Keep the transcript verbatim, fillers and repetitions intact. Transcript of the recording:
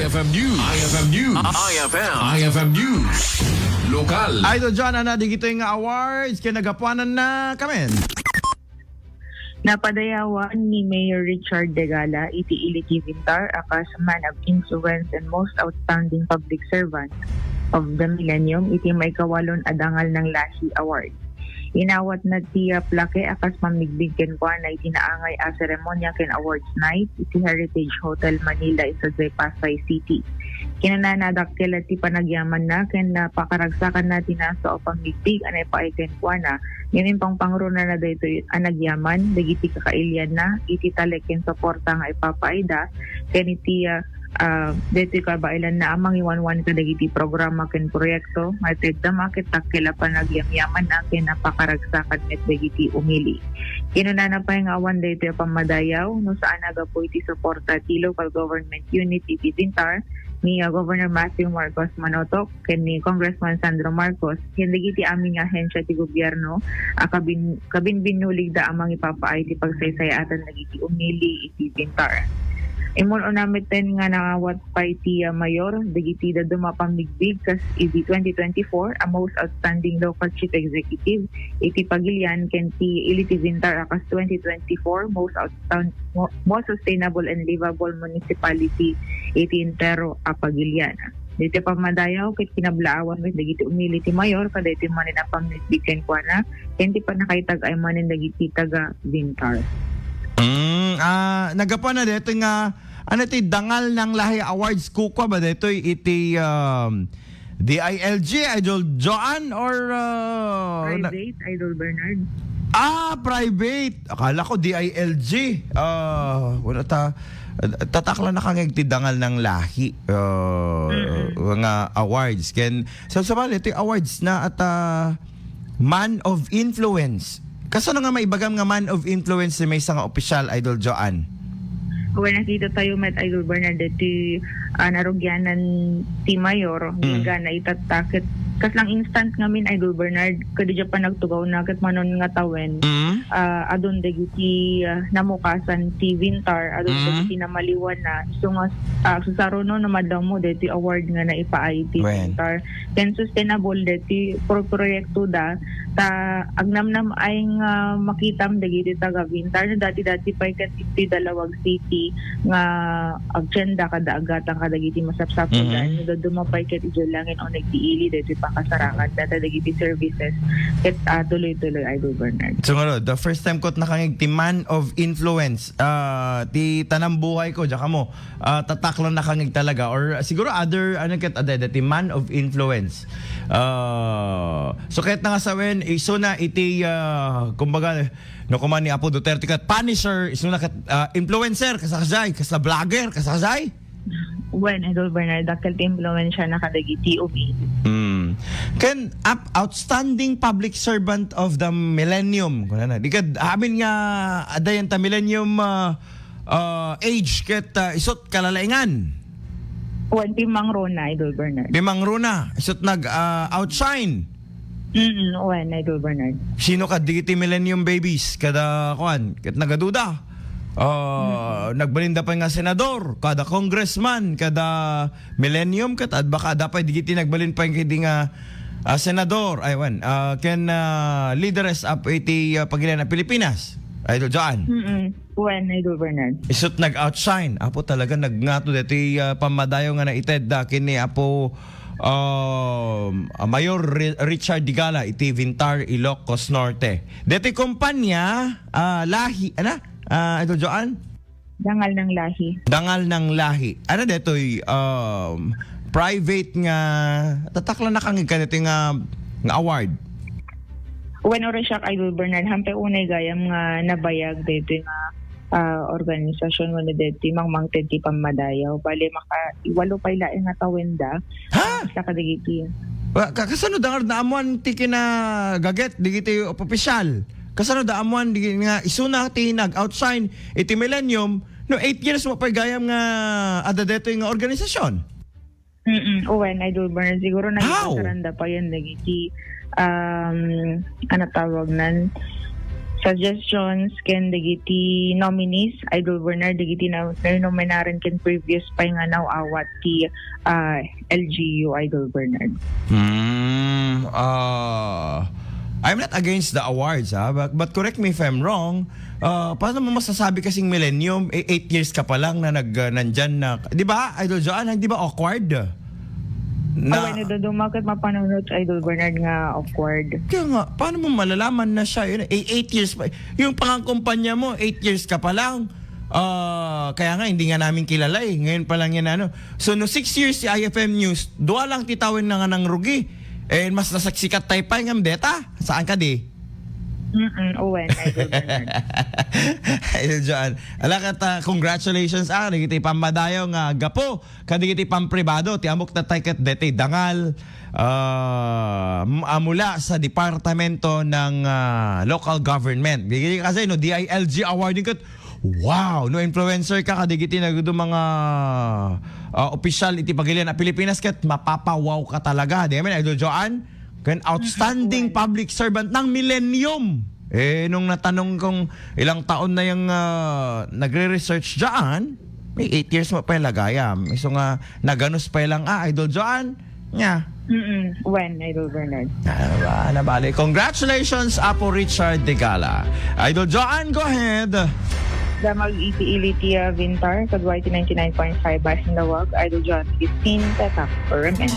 I F M News. I F M News. I F M. I F M News. Lokal. Idol John, ana digitoy nga awards ken nagapuanan na kamen? Napadayawan ni Mayor Richard Degala iti Ili ti Vintar a kas Man of Influence and Most Outstanding Public Servant of the Millennium iti maikawalon a Dangal nang Lahi Award. Inawatna ti, ah, plake a kas mammigbig kenkuana iti naangay a seremonia ken awards night iti Heritage Hotel Manila, Isagay, Pasay City. Kinunana, dakkel ti panagyamanna ken, ah, pakaragsakanna ti nasu a pammigbig a naipaay kenkuana ngem impangpangrunana daytoy a nagyaman dagiti kakailianna iti talek ken suporta nga ipapaayda ken iti, ah, ah, daytoy kabaelanna a mangiwanwan kadagiti programa ken proyekto nga itedda, ket dakkel a panagyamyamanna ken napakaragsakan met dagiti umili. Kinunana pay nga awan daytoy a pammadayaw no saan a gapu iti suporta ti local government unit iti Vintar ni, ah, Governor Matthew Marcos Manotok ken ni Congressman Sandro Marcos ken dagiti amin nga ahensya ti gobierno a kabin-, kabinbinnuligda a mangipapaay ti pagsaysay-atan dagiti umili iti Vintar. Immun-una metten nga naawat pay ti, ah, mayor dagiti dadduma a pammigbig kas idi twenty twenty-four a Most Outstanding Local Chief Executive iti Pagilian ken ti Ili ti Vintar a kas twenty twenty-four Most Outstanding mo-, most sustainable and livable municipality iti entero a Pagilian. Daytoy pammadayaw ket kinablaawan met dagiti umili ti mayor kadaytoy manen a pammigbig kenkuana ken ti pannakaitag-ay manen dagiti taga Vintar. Mm, ah, nagapuan na daytoy nga, ano ti, Dangal nang Lahi Awards, kukua ba daytoy iti, um, D I L G, Idol Joan, or, uh, na- Private, Idol Bernard. Ah, private. Akala ko D I L G. Ah, wala ta-, tataklan na kangeg ti Dangal nang Lahi, uh, Mm-mm. nga awards. Ken, sa, sabali, ti awards na at, ah, Man of Influence. Kasano nga maibagam nga man of influence ti maysa nga opisyal, Idol Joan? Wen, nakita tayo met, Idol Bernard, ti, ah, narugianan ti mayor, Mm. gagana itatta, ket kaslang instant ngamin, Idol Bernard, kadi dia panagtugawna, ket manon nga tawen, Mm. ah, adun dagiti, ah, namukasan ti Vintar, adun Mm. dagiti namaliwanna, isu nga, ah, susaruno no madamo dagiti award nga naipaay ti Wen. Vintar. Ken sustainable dagiti pro-, proyekto da, ta agnamnam ay nga makitam dagiti taga Vintar no dati-dati pay ket iti Dalawag City nga agenda kada agatang kadagiti masapsapul Mm-mm. da, no dadduma pay ket idiay langin uneg ti ili dagiti pakasarangan data dagiti services ket, ah, tuloy-tuloy, Idol Bernard. So, nga, the first time ko nakangeg ti man of influence, ah, ti tanang buhay ko, diak ammo, ah, tataklan nakangeg talaga, or, ah, siguro other, ano, ket adda, dati man of influence. Ah, so, ket nga sawen, isu na iti, ah, kumbaga, no, kuman ni Apo Duterte ket Punisher, isu na ket, ah, influencer, kasakasay, kasa vlogger, kasakasay? Wen, Idol Bernard, dakkel ti impluwensya na kadagiti umi. Hmm. Ken ap-, outstanding public servant of the millennium. Kunana, di kad amin nga adayan ta millennium, ah, ah, age ket, ah, isut kalalaingan. Wen, pimangruna, Idol Bernard. Pimangruna, isut nag, ah, outshine. Mm, wen, Idol Bernard. Sino kad dagiti millennium babies? Kada, kuan, ket nagaduda. Ah, Mm. nagbalinda pay nga senador, kada congressman, kada millennium, ket ad-, baka adda pay dagiti nagbalin pay kadi nga, ah, senador, ay, wen, ah, ken, ah, leaderess of iti, ah, Pagilian a Pilipinas, Idol Joan. Mm-mm. Wen, Idol Bernard. Isut nag-outshine. Apo, talaga nagngato daytoy, ah, pammadayaw nga naited da ken ni Apo, um, ah, Mayor Ri-, Richard Digala iti Vintar, Ilocos Norte. Daytoy kumpanya, ah, lahi, ana? Ah, Idol Joan? Dangal nang Lahi. Dangal nang Lahi. Ana daytoy, um, private nga, tataklan nakangeg kadaytoy nga, nga award? Wen, uray siak, Idol Bernard, hampay unay gayam nga nabayag daytoy nga, ah, organisasyon wenno daytoy mangmangted ti pammadayaw. Bale, maka-, walo pay laeng nga tawen da. Ha? Sa kadagiti. Wa-, ka-, kasano da nga naammuan ti kinagaget dagiti op-, opisyal? Kasano da ammuan di nga isuna ti nag-outshine iti millennium no eight years mo pay gayam nga adda daytoy nga organisasyon? Mm, wen, Idol Bernard, siguro How? nagpasaranda pa yan dagiti, um, ano tawag nan, suggestions ken dagiti nominees, Idol Bernard, dagiti na-, nanominaren ken previous pay nga naawat ti, ah, L G U, Idol Bernard. Hmm, ah, I'm not against the awards, ha, but, but correct me if I'm wrong. Ah, paano mo masasabi kasing millennium, eh, eight years ka pa lang na nag-, ah, nandyan na, di ba, Idol Joanne, di ba awkward? Na Awan, naduduma ket mapanunot, Idol Bernard, nga awkward. Kaya nga, paano mo malalaman na siya? Yun, eh, eight years pa. Yung pangakumpanya mo, eight years ka pa lang. Ah, kaya nga, hindi nga namin kilala eh. Ngayon pa lang yan, ano. So, no six years si I F M News, dua lang ti tawen na nga nang rugi. Eh, mas nasaksikat tayo pa, nga deta. Saan ka di? Mm-mm, uwan, Idol Bernard. Idol Joanne. Ala kat, ah, congratulations, ah, dagiti pammadayo nga gapu kadagiti pampribado, ti ammok na tayo ket deti dangal, ah, m-, ah, mula sa departamento ng, ah, local government. Dagiti kasi, no, D I L G awarding ket, wow, no, influencer ka, kadagiti nagudo mga, ah, opisyal iti pagilian a Pilipinas ket mapapawaw ka talaga. Di ba, Idol Joanne? Ken outstanding Mm, public servant ng millennium. Eh, nung natanong kong ilang taon na yung, ah, nagre-research dyan, may eight years mo pa yung lagayam. Isu nga, naganus pa lang, ah, Idol Joanne. Nya. Mm-mm. When, Idol Bernard? Ah, ba, nabali. Congratulations, Apo Richard Degala. Idol Joanne, go ahead. Damag iti ili ti, ah, Vintar, kadua iti ninety-nine point five Basindawag, Idol Joanne fifteen, Tatak, for M N.